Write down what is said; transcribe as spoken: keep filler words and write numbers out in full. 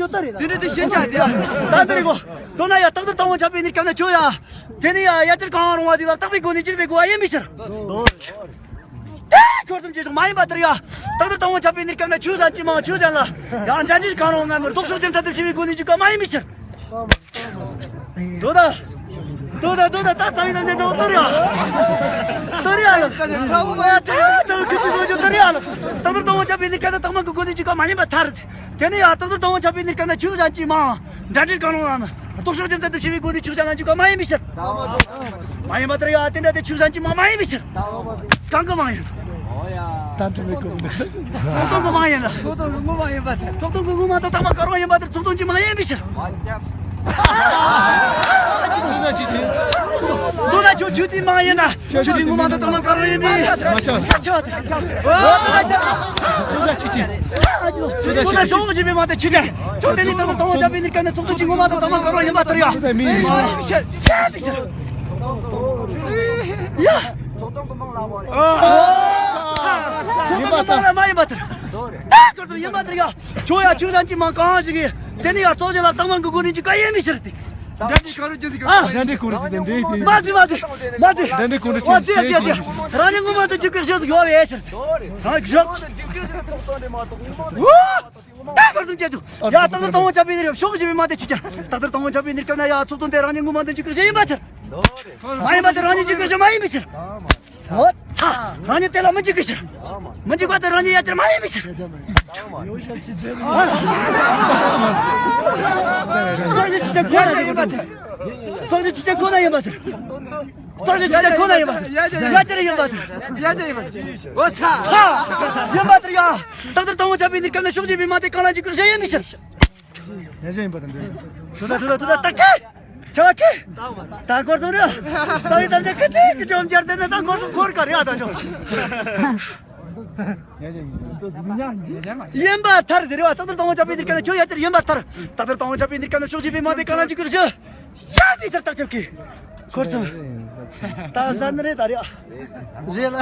ཡོད་ད་རེད། དེ་འདྲ་དེ་ཞེན་ཆགས་དེ་ཡ། ད་འདི་རེད་གོ། མདོར་ན་ཡ་རྟག་ཏུ་དང་པོ་ཆགས་པའི་གནས་སྐབས་ན་ཁྱོད་ཡ། དེ་ནས་ཡ་ཡ་གྱལ་གང་རུང་བ་ཞིག་ལ་རྟག་པའི་སྒོ་ནས་ཅིག་ཟེར་དགོས་པ་ཡིན་མི་ཕྱིར། ད་ཁྱོད་ཙམ་ཅིག་སོང་མ་ཡིན་པ་ལྟར་ཡ། རྟག་ཏུ་དང་པོ་ཆགས་པའི་གནས་སྐབས་ན་ཆོས་གཞན་ཅི་མང་ཆོས་གཞན་ལ། ཡང་འདྲ་འདྲིས་གང་རུང་ངམ་ལྡོག་ཕྱོགས་ཀྱི་མཐར་ཐུག་ཕྱི་བའི་སྒོ་ནས་ཅིག་ག་མ་ཡིན་མི་ཕྱིར། དོ་ད། དོ་ད་དོ་ད་ད་ཚང་ཡིན་ནམ་ཅན་དོ་ཏོ་རེ་ཨ། ཏོ་རེ་ཨ་ལ། ཁྲ་བོ་མ་ཡ་ཁྲ་ཁྲ་ཁུ་ཆུ་བཟོ་རྒྱུ་ཏོ་རེ་ཨ་ལ། རྟག་ཏུ་དང་པོ་ཆགས་པའི་གནས་སྐབས་ན་དང་མ་གི་སྒོ་ནས་ཅིག་ག་མ་ཡིན་པ་ཐར། དེ་ནས་ཡ་རྟག་ཏུ་དང་པོ་ཆགས་པའི་གནས་སྐབས་ན་ཆོས་གཞན་ཅི་མང་། འདྲ་འདྲིས་གང་རུང་ལམ། ལྡོག་ཕྱོགས་ཀྱི་མཐར་ཐུག་ཕྱི་བའི་སྒོ་ནས་ཆོས་གཞན་ལ་ཅིག་ག་མ་ཡིན་མི་ཕྱིར། མ་ཡིན་པ་ལྟར་ཡ་དེ་འདྲ་དེ་ཆོས་གཞན་ཅི་མང་མ་ཡིན་མི་ཕྱིར། གང་གི་མང་ཡིན། ད་འདྲ་མི་གོ་མི་འདུག་ཚོགས་དོན་གི་མང་ཡིན་ལ། ཚོགས་དོན་གི་ངོ་མ་ཡིན་པ་ཚོགས་དོན་གི་ངོ་མ་དང་དང་མ་གང་རུང་ཡིན་པ་དེ་ཚོགས་དོན་ཅི་མང་ཡིན་མི་ཕྱིར། མདོར་ན་ཁྱོད་ཆོས་དེ་མང་ཡིན་ན། ཆོས་དེ་ངོ་མ་དང་དང་མ་གང་རུང་ཡིན་མི། མ་ཆགས། ཆོས་དེ། ཚོགས་དོན་ཆི་ཆི། ཚོགས་དོན་ཆི་ཆི། ངོ་མ་ཞོག་ཅེས་པའི་མ་དེ་ཆི་ཆི། ཁྱོད་དེ་ནི་ད་དང་དང་པོ་ཆགས་པའི་གནས་སྐབས་ན་ཚོགས་དོན་གྱི་ངོ་མ་དང་དང་མ་གང་རུང་ཡིན་པ་ལྟར་ཡ། མི་ཡིན། ཡ། ཚོགས་དོན་གི་མང་ལ་བ་རེད། ཚོགས་དོན་གི་མང་ལ་མ་ཡིན་པ་ལྟར། ད་ཁྱོད་དེ་ཡིན་པ་ལྟར་ཡ། ཁྱོད་ཡ་ཆོས་གཞན་ཅི་མང་གང་ཞིག་གིས། དེ་ནི་ཡ་ཚོགས་ཞིང་ལ་དང་མ་གི་སྒོ་ནས་ཅིག་ག་ཡིན་མི་ཕྱིར་ཏེ། འདྲ་འདྲིས་གང་རུང་ཅི་ཟིག་ཨ། འདྲ་འདྲིས་གང་རུང་ཅི་དེ་འདྲ་དེ། མ་ཟི་མ་ཟི། མ་ཟི། འདྲ་འདྲིས་གང་རུང་ཅི་མ་ཟི་ཟི་ཟི། རང་ཉིད་ངོ་མ་དང་གཅིག་པའི་ཞེས་ཡོད་པའི་ཕྱིར། རང་གི་ཞོག་ད་ག་དུ་བྱེད་དུ། ཡ་རྟག་ཏུ་དང་པོ་ཆགས་པའི་གནས་སྐབས་ན་ཞོག་ཅེས་པའི་མ་དེ་ཆི་ཆི། རྟག་ཏུ་དང་པོ་ཆགས་པའི་གནས་སྐབས་ན་ཡ་ཚོགས་དོན་དེ་རང་ཉིད་ངོ་མ་དང་གཅིག་པའི་ཞེས་ཡིན་པ་ལྟར། མ་ཡིན་པ་དེ་རང་ཉིད་གཅིག་པའི་ཞེས་མ་ཡིན་མི་ཕྱིར། ཨོ་ཚ། རང་ཉིད་དེ་ལ་མི་འཇིགས་གི་ཕྱིར། མི་འཇིགས་པ་དེ་རང་ཉིད་ཡ་གྱལ་མ་ཡིན་མི་ཕྱིར། ཚོགས་ཞིང་ཆི་ཆི་ཁོ་ན་ཡིན་པ་ལྟར། ཚོགས་ཞིང་ཆི་ཆི་ཁོ་ན་ཡིན་པ་ལྟར། ཚོགས་ཞིང་ཆི་ཆི་ཁོ་ན་ཡིན་པ་ལྟར། ཡ་གྱལ་ཡིན་པ་ལྟར། ཡ་གྱལ་ཡིན་པ་ལྟར། ཨོ་ཚ། ཚ། ཡིན་པ་ལྟར་ཡ། རྟག་ཏུ་དང་པོ་ཆགས་པའི་གནས་སྐབས་ན་ཞོག་ཅེས་པའི་མ་དེ་གང་ལ་འཇིགས་གི་ཞེས་ཡིན་མི་ཕྱིར། ཡ་གྱལ་ཡིན་པ་དང་འདྲ། དུ་ད་དུ་ད་དུ་ད་ད་ཀེ། ཆ་བ་ཀེ། ད་འཁོར་སོང་རེད། ད་ཡི་དམ་ཅན་ཁི་ཅིག་གི་ཅོམ་སྦྱར་དེ་ནི་ད་འཁོར་སོང་འཁོར་ག་རེད་ཨ་ད་ཅོ། ཡིན་པ་ཐར་ཟེར་བ་རྟག་ཏུ་དང་པོ་ཆགས་པའི་གནས་སྐབས་ན་ཁྱོད་ཡ་གྱལ་ཡིན་པ་ཐར། རྟག་ཏུ་དང་པོ་ཆགས་པའི་གནས་སྐབས་ན་ཞོག་ཅེས་པའི་མ་དེ་གང་ལ་འཇིགས་གི་ཞེས། ཡ་མི་ཚར་རྟགས་ཆབ་ཀྱིས། འཁོར་སོང་། ད་ཟ་ནི་རེད་ད་རེད་ཨ། རེད་ལ།